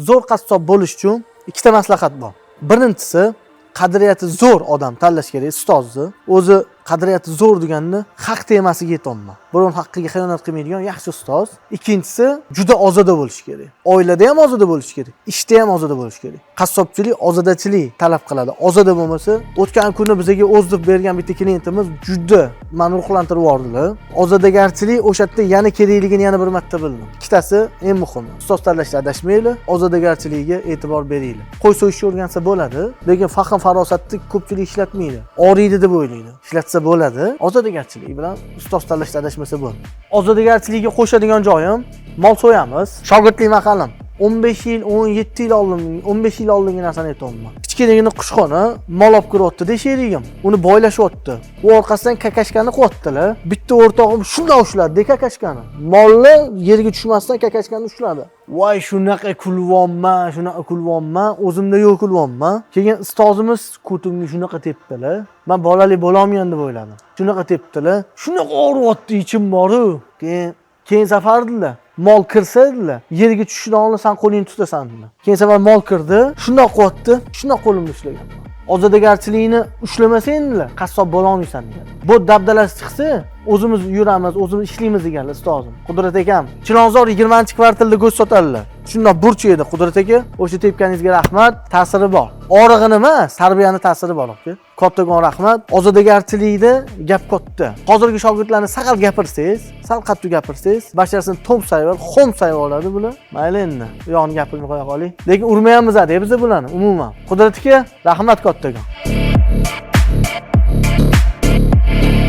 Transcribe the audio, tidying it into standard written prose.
Zo'r qassob bo'lish uchun ikkita maslahat bor. Birinchisi, qadriyati zo'r odam tanlash kerak, ustozni. O'zi qadriyati zo'r deganni haq temasiga yetolman. Birovni haqqiga xiyonat qilmaydigan yaxshi ustoz. Ikkinchisi, juda ozoda bo'lish kerak. Oilada ham ozoda bo'lish kerak, ishda ham ozoda bo'lish kerak. Qassobchilik ozodachilik talab qiladi. Ozoda bo'lmasa, o'tgan kuni bizga отзыв bergan bitta klientimiz juda mani ruhlantirib yubordilar. Ozodagarchilik o'sha yerda yana kerakligini yana bir marta bildim. Ikkitasi eng muhimi. Ustoz tanlashda adashmanglar, ozodagarchiligiga e'tibor beringlar. Qo'y so'yishni o'rgansa bo'ladi, lekin fahm farosatni ko'pchilik ishlatmaydi. Og'riydi deb o'ylaydi. Ishlatsa bo'ladi. Ozodagarchilik bilan ustoz tanlashda adashmasa bo'ldi. Ozodagarchilikka qo'shadigan joyim, mol so'yamiz. Shogirdlik maqalim. 15 yil, 17 yil oldin, 15 yil oldingi narsani aytyapman. Kichkinagina qushxona mol olib kiryapti-da sherigim. Uni boylashyapti. U orqasidan kakashkani qilyaptilar. Bitta o'rtog'im shundoq ushladi kakashkani. Molni yerga tushmasdan kakashkani ushladi. Voy, shunaqa kulvyapman, shunaqa kulvyapman, o'zimda yo'q kulvyapman. Keyin ustozimiz ko'timga shunaqa tepdilar. Men bolalik bo'lolmayman deb o'yladim. Shunaqa tepdilar. Shunaqa og'riyapti ichim boru. Keyin safar dedilar. Mol kirsa dedilar, yerga tushishdan oldin san qo'lingni tutasan dedilar. Keyin safar mol kirdi, shundoq qilyapti, shundoq qo'limni ushlaganman. Ozodagarchilikni ushlamasang dedilar, qassob bo'la olmaysan degan. Bu dabdalasi chiqsa, o'zimiz yuramiz, o'zimiz ishlaymiz deganlar ustozim. Qudrat akam Chilonzor 20-kvartalda go'sht sotadilar. Shundoq burch edi Qudrat aka. O'sha tepganingizga rahmat, ta'siri bor. Og'rig'ini emas, tarbiyani ta'siri bor aka. Kattakon rahmat. Ozodagarchilikda gap katta. Hozirgi shogirdlarni sal gapirsangiz, sal qattiq gapirsangiz, basharasini to'msayib, xo'msayib oladi bular. Mayli endi, u yog'ini gapirmay qo'ya qoling. Lekin urmayapmiz biz bularni umuman. Qudrat aka, rahmat kattakon.